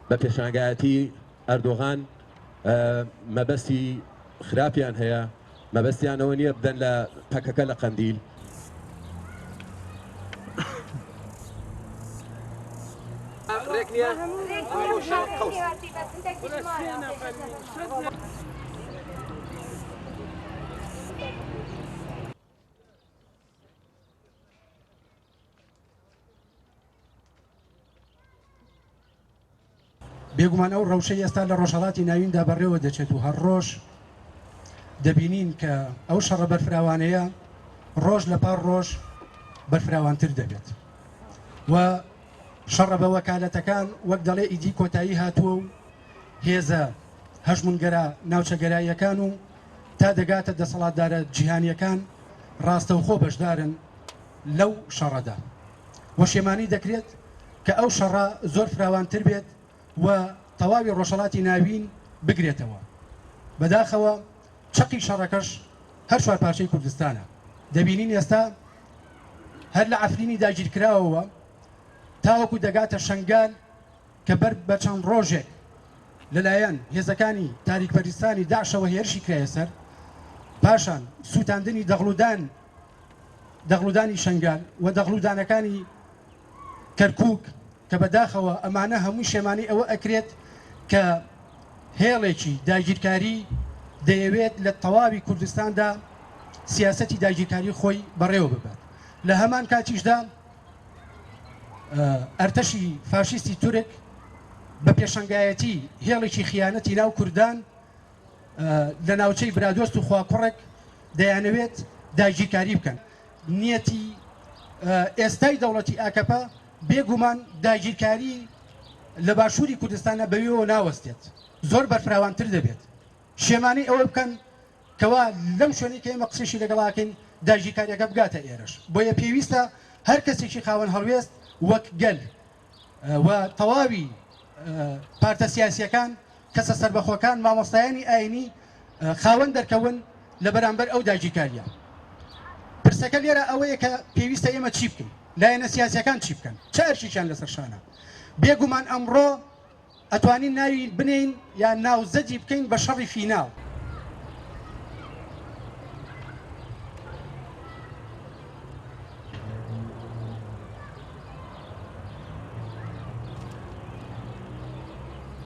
بە پێشانگایەتی ئەردۆغان مەبەستی خراپیان هەیە، مەبەستیان ئەوە نییە بدەن لە پەکەکە لە قەندیل. بێگومان ئەو ڕەوشەی ئێستا لە ڕۆژهەڵاتی ناویندا بەڕێوە دەچێت و هەر ڕۆژ دەبینین کە ئەو شەڕە بەرفراوانەیە ڕۆژ لە پار ڕۆژ بەرفراوانتر دەبێت و شەڕە بە وەکالەتەکان وەک دەڵێ ئیدی کۆتایی هاتووە و هێزە هەژمونگەرا ناوچەگەراییەکان و تا دەگاتە دەسەڵاتدارە جیهانیەکان ڕاستەوخۆ بەشدارن لەو شەڕەدا و شێمانی دەکرێت کە ئەو شەڕە زۆر فراوانتر بێت و تەواوی ڕۆژهەڵاتی ناوین بگرێتەوە. بەداخەوە چەقی شەڕەکەش هەر چوارپارچەی کوردستانە. دەبینین ئێستا هەر لە عەفرینی داگیرکراوەوە تاوەکو دەگاتە شەنگال کە بەر بە چەند ڕۆژێک لەلایەن هێزەکانی تاریکپەرستانی داعشەوە هێرشی کرایە سەر، پاشان سووتاندنی دەغڵودان دەغڵودانی شەنگال و دەغڵودانەکانی کەرکوک کە بە داخەوە ئەمانە هەمووی شێمانەی ئەوە ئەکرێت کە هێڵێکی داگیرکاری دەیەوێت لە تەواوی کوردستاندا سیاسەتی داگیرکاری خۆی بەڕێوە ببات لە هەمان کاتیشدا ئەرتەشی فاشیستی تورک بە پێشەنگایەتی هێڵێکی خیانەتی ناو کوردان لە ناوچەی برادۆست و خواکوڕک دەیانەوێت داگیرکاری بکەن. نیەتی ئێستای دەوڵەتی ئاکەپە بێگومان داگیرکاری لە باشووری کوردستانە بەوێوە ناوەستێت، زۆر بەرفراوانتر دەبێت. شێمانەی ئەوە بکەن کەوا لەم شوێنەی کە ئێمە قسەشی لەگەڵ ئەکەین داگیرکاریەکە بگاتە ئێرەش. بۆیە پێویستە هەر کەسێکی خاوەن هەڵوێست وەک گەل و تەواوی پارتە سیاسیەکان، کەسە سەربەخۆکان، مامۆستایانی ئاینی خاوەن دەرکەون لە بەرامبەر ئەو داگیرکاریە. پرسەکە لێرە ئەوەیە کە پێویستە ئێمە چی بکەین؟ لایەنە سیاسیەکان چی بکەن؟ چ ئەرکێکیان لەسەر شانە؟ بێگومان ئەمڕۆ ئەتوانین ناوی بنێین یا ناوزەدی بکەین بە شەڕی فیناڵ.